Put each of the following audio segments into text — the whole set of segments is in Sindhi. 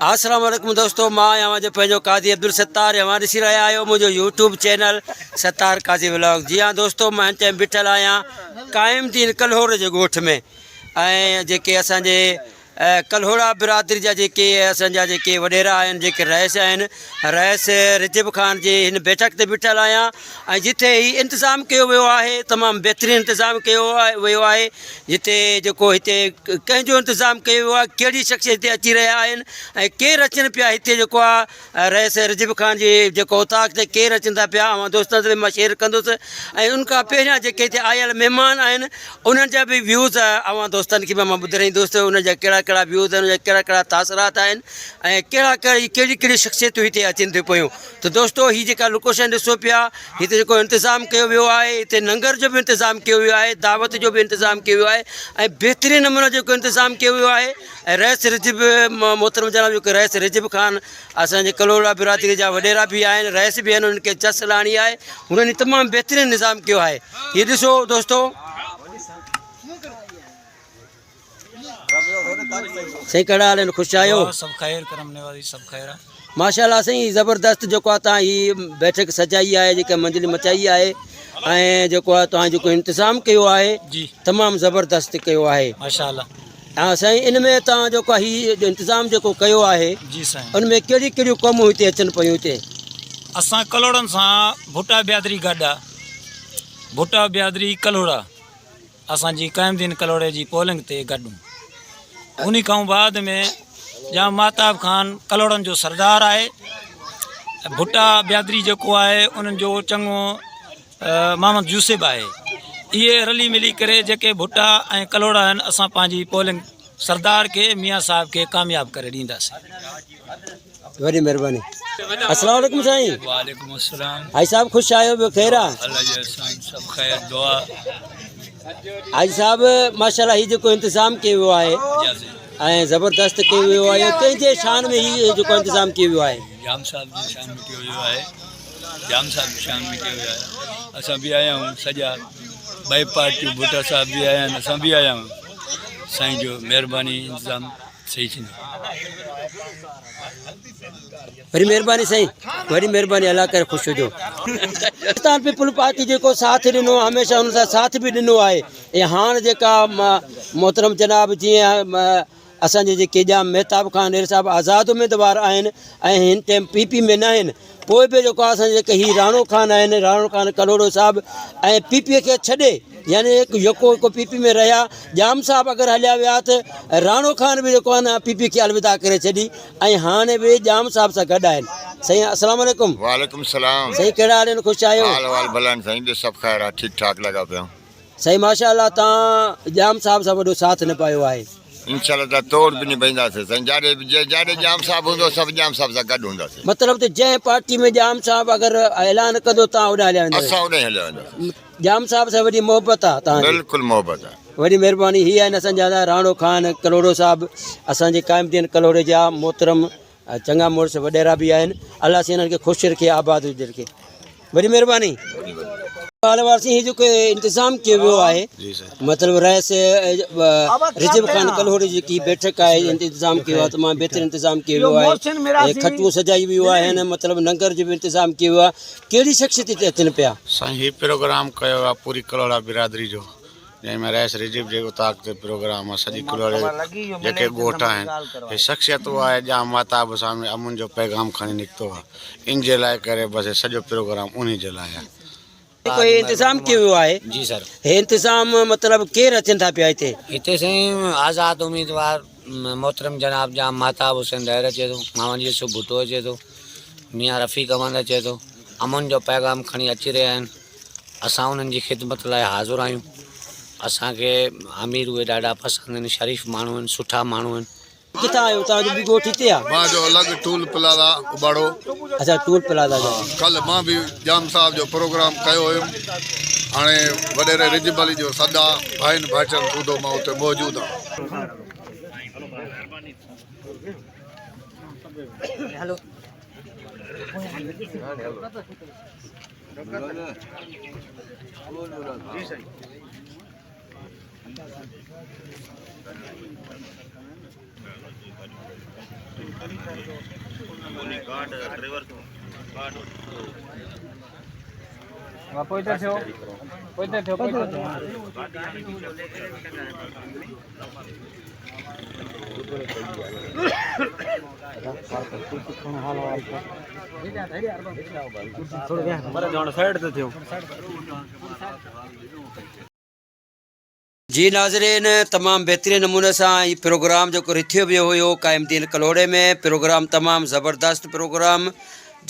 السلام عليڪم دوستو مان آهيان اوهان جو پنهنجو قاضي عبدالستار اوهان ڏسي رهيا آهيو منهنجو YouTube channel Sattar Qazi vlog جي ها دوستو مان هن ٽائيم بيٺل آهيان قائم دين ڪلهوڙي جي ڳوٺ ۾ ۽ جيڪي اسانجي ڪلهوڙا برادري جا جيڪي اسان جا جيڪي وڏيرا آهن جيڪي رئيس آهن رئيس رجب خان جي هن بيٺڪ تي بيٺل آهيان ۽ جتي هي انتظام ڪيو ويو آهي تمام بهترين انتظام ڪيو ويو آهي جتي جيڪو هتي ڪنهن جو انتظام ڪيو ويو آهي ڪهڙي شخص هتي اچي رهيا آهن ۽ ڪير اچن پيا هتي جيڪو آهي رئيس رجب خان جي جيڪو اوطاق تي ڪير اچن ٿا پيا اوهان دوستن سان به مان شيئر ڪندس ۽ ان کان پهريان جيڪي هتي آيل مهمان آهن انهن جا به ويوز اوهان دوستن کي به مان ٻڌرائيندس ته انهن جا ڪهڙا ڪهڙا ويوز آهن انهن جا ڪهڙا ڪهڙا تاثرات آهن ۽ ڪهڙا ڪهڙي ڪهڙي ڪهڙي شخصيتون هتي اچن ٿيون پيون ته دوستو هي جيڪا لوڪيشن ڏسو پيا هتي جيڪو انتظام ڪيو ويو آهي هتي ننگر جو به انتظام ڪيو ويو آهي دعوت جو به انتظام ڪيو ويو آهي ۽ بهترين نموني جيڪو انتظام ڪيو ويو آهي ۽ رئيس رجب محترم جناب جيڪو رئيس رجب خان اسان جي ڪلهوڙا برادري جا وڏيرا به آهن رئيس به آهن انهن کي جس لاڻي آهي هنن تمام بهترين نظام ڪيو آهي هي ڏسو دوستو سائين ڪهڙا حال آهن خوش آهيو سڀ خير ڪرم نوازي سڀ خير آ ماشاءالله سائين زبردست جيڪو آ تان هي بيٺڪ سجائي آهي جيڪا منزل مچائي آهي ۽ جيڪو آ تان جيڪو انتظام ڪيو آهي جي تمام زبردست ڪيو آهي ماشاءالله ها سائين ان ۾ تان جيڪو هي انتظام جيڪو ڪيو آهي جي سائين ان ۾ ڪهڙي ڪهڙيون قومون هتي اچن پيون هتي اسان ڪلهوڙن سان ڀٽا بيادري گڏ آ ڀٽا بيادري ڪلهوڙا اسان جي قائم دين ڪلهوڙي جي پولنگ تي گڏ هون. انهي کان بعد ۾ ڄام مهتاب خان ڪلهوڙن جو سردار آهي. ڀٽا بيادري جيڪو آهي انهن جو چڱو محمد يوسف آهي. اهي رلي ملي ڪري جيڪي ڀٽا ۽ ڪلهوڙا آهن اسان پنهنجي پولنگ سردار کي ميان صاحب کي ڪامياب ڪري ڏينداسين. وڏي مھرباني السلام عليڪم سائين وعليڪم السلام حاجي صاحب خوش آهيو ٻيو خير آ الله جي احسان سڀ خير دعا حاجي صاحب ماشاءالله هي جيڪو انتظام ڪيو ويو آهي ۽ زبردست ڪيو ويو آهي ڪنهن جي شان ۾ هي جيڪو انتظام ڪيو ويو آهي ڄام صاحب جي شان ۾ ڪيو ويو آهي ڄام صاحب جي شان ۾ ڪيو ويو آهي اسان به آيا آهيون سڄا ٻئي پارٽيون ڀٽا صاحب به آيا آهن اسان به آيا آهيون سائين جو مهرباني انتظام صحيح ٿيندو. وڏي مهرباني سائين وڏي مهرباني الله ڪري خوش هجو. پاڪستان پيپلز پارٽي جيڪو ساٿ ڏنو هميشه ان سان ساٿ به ڏنو آهي ۽ هاڻ جيڪا محترم جناب جيئن اسان جي جيڪي ڄام مهتاب خان ڏير صاحب آزاد اميدوار آهن ۽ هن ٽائيم پي پي ۾ نه آهن پوء به جيڪو اسان جي جيڪي هي راڻو خان آهن راڻو خان ڪلهوڙو صاحب ۽ پي پي کي ڇڏي يعني يڪو هڪ پي پي ۾ رهيا ڄام صاحب اگر هليا ويا ته راڻو خان به جيڪو آهي نه پي پي کي الوداع ڪري ڇڏي ۽ هاڻي به ڄام صاحب سان گڏ آهن سائين السلام عليڪم وعليڪم السلام سائين ڪهڙا حال آهن خوش آهيو حال احوال ڀلا آهن سائين ٻيو سڀ خير آهي ٺيڪ ٺاڪ لڳا پيا آهيون سائين ماشاء الله تان ڄام صاحب سان وڏو ساٿ نڀايو آهي. انشاء الله تعالي توڙ به نڀائينداسين سائين جاڏي جاڏي ڄام صاحب هوندو سڀ ڄام صاحب سان گڏ هونداسين. مطلب ته جنهن پارٽي ۾ ڄام صاحب اگر اعلان ڪندو تان اوڏانهن هليا وينداسين. اسان اوڏانهن هليا وينداسين. ڄام صاحب سان وڏي محبت آ تان جي. بلڪل محبت آ. وڏي مهرباني هي آهن اسان جا راڻو خان ڪلهوڙو صاحب اسان جي قائم الدين ڪلهوڙي جا محترم چڱا مڙس وڏيرا به آهن الله سائين انهن کي خوش رکي آباد رکي وڏي مهرباني حال احوال سائين هي جيڪو انتظام ڪيو ويو آهي مطلب رئيس رجب خان ڪلهوڙي جي جيڪي بيٺڪ آهي انتظام ڪيو آهي تمام بهتر انتظام ڪيو ويو آهي کٽون سجائي ويو آهن مطلب ننگر جو به انتظام ڪيو ويو آهي ڪهڙي شخصيت هتي اچن پيا سائين هي پروگرام ڪيو آهي پوري ڪلهوڙا برادري جو جنهن ۾ رئيس رجب جي اوطاق تي پروگرام آ سڄي ڪلهوڙي جيڪي ڳوٺ آهن هي شخصيت اها آهي ڄام مهتاب سان ۾ امن جو پيغام کڻي نڪتو آ ان جي لاء ڪري بس هي سڄو پروگرام انهي جي لاء آ. جيڪو هي انتظام ڪيو ويو آهي جي سر. هي انتظام مطلب ڪير اچن ٿا پيا هتي؟ هتي سائين آزاد اميدوار محترم جناب ڄام مهتاب حسين ڏهر اچي ٿو، محمد يوسف ڀٽو اچي ٿو، ميان رفيق احمد اچي ٿو، امن جو پيغام کڻي اچي رهيا آهن. اسان انهن جي خدمت لاء حاضر آهيون. اسان کي امير اهي ڏاڍا پسند آهن، شريف ماڻهو آهن، سٺا ماڻهو آهن. ڪٿان آيو توهان جو به ڳوٺ هتي آ؟ مان جو الڳ ٽول پلازا اباڙو. اچا ٽول پلازا جو. ڪلهه مان به ڄام صاحب جو پروگرام ڪيو هيم هاڻي وڏيري رجب علي جو سڏ آ ڀائين ڀائٽين سوڌو مان اتي موجود آ. جي ناظرين تمام بهترين نموني سان هي پروگرام جيڪو رٿيو ويو هيو قائم دين ڪلهوڙي ۾ پروگرام تمام زبردست پروگرام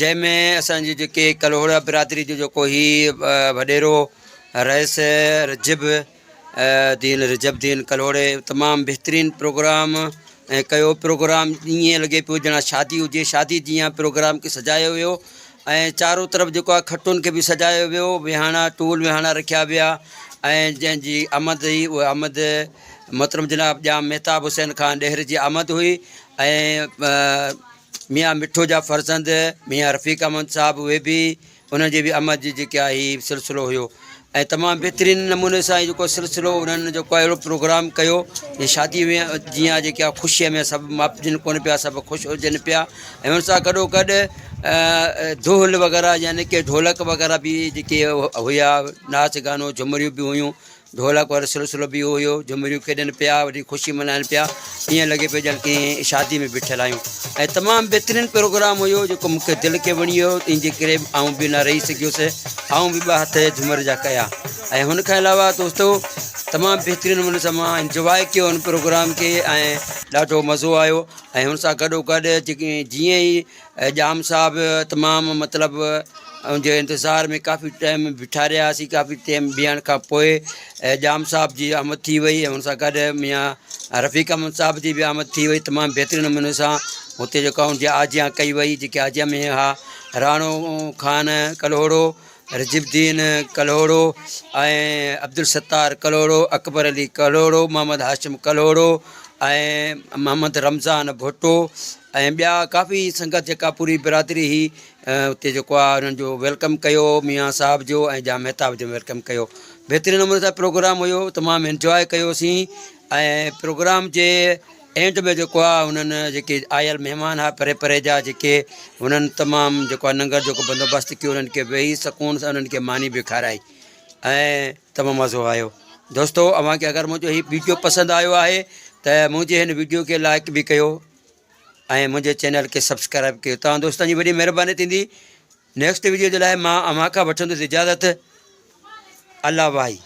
جنهن ۾ اسان جي جيڪي ڪلهوڙا برادري جو جيڪو هي وڏيرو رئيس رجب دين رجب دين ڪلهوڙي تمام بهترين پروگرام ۽ ڪيو پروگرام ائين لڳي پيو ڄڻ شادي هجي شادي جيان پروگرام کي سجايو ويو ۽ چارو طرف جيڪو آهي کٽن کي به سجايو ويو، ويهاڻا ٽول ويهاڻا رکيا ويا ۽ جنهن جي آمد هئي اها آمد محترم جناب ڄام مهتاب حسين خان ڏهر جي آمد هئي ۽ ميان مٺو جا فرزند ميان رفيق احمد صاحب اهي به انهن جي به آمد جي جيڪي آهي هي سلسلو هيو ۽ تمام بهترين نموني سان هي جيڪو سلسلو انهن جيڪو آهي اهڙو پروگرام ڪيو جيئن شادي ۾ جيئن جيڪي آهي خوشيء ۾ سڀ ماپجن ڪونه پيا سڀ خوش هجن پيا ۽ ان سان گڏو گڏ دهل وغيره يعني ڪي ڍولڪ وغيره به جيڪي هيا ناچ گانو جهمريون به هيون ڍولڪ وارو سلسلو به اهو هيو، جهمريون کيڏن پيا، وڏي خوشي ملهائن پيا، ائين لڳي پيو ڄڻ ڪنهن شادي ۾ بيٺل آهيون ۽ تمام بهترين پروگرام هيو جيڪو مون کي دل کي وڻي ويو ان جي ڪري آئون به نه رهي سگهيس آئون به ٻه هٿ جهمر جا ڪيا ۽ هن کان علاوه دوستو تمام بهترين نموني سان مان انجواء ڪيو ان پروگرام کي ۽ ڏاڍو مزو آيو ۽ هن سان گڏو گڏ جيڪي جيئن ئي ڄام صاحب تمام مطلب ان جي انتظار ۾ ڪافي ٽائيم بيٺا رهياسين ڪافي ٽائيم بيهڻ کان پوء ڄام صاحب جي آمد ٿي وئي ۽ ان سان گڏ ميان رفيق احمد صاحب جي به آمد ٿي وئي تمام بهترين نموني سان هتي جيڪا ان جي آجيان ڪئي وئي جيڪي آجيان ۾ ها راڻو خان ڪلهوڙو رجب الدين ڪلهوڙو ۽ عبدالستار ڪلهوڙو اڪبر علي ڪلهوڙو محمد هاشم ڪلهوڙو ۽ محمد رمضان ڀٽو ۽ ٻيا ڪافي سنگت جيڪا پوري برادري هئي اتي جيڪو آهي انهن جو welcome ڪيو ميان صاحب جو ۽ ڄام مهتاب جو welcome ڪيو بهترين نموني سان پروگرام هيو تمام انجواء ڪيوسين ۽ پروگرام جي اينڊ ۾ جيڪو آهي انهن جيڪي آيل مهمان هئا پري پري جا جيڪي انهن تمام جيڪو آهي ننگر جيڪو بندوبست ڪيو انهن کي ويهي سڪون سان انهن کي ماني به کارائي ۽ تمام مزو آيو دوستو اوهان کي اگر منهنجو هي ويڊيو پسند آيو آهي ته منهنجي هن ويڊيو کي لائڪ به ڪيو ۽ منهنجي چينل کي سبسڪرائب ڪيو توهان دوستن جي وڏي مهرباني ٿيندي نيڪسٽ ويڊيو جي لاء مان اوهان کان وٺندس اجازت الله واهي.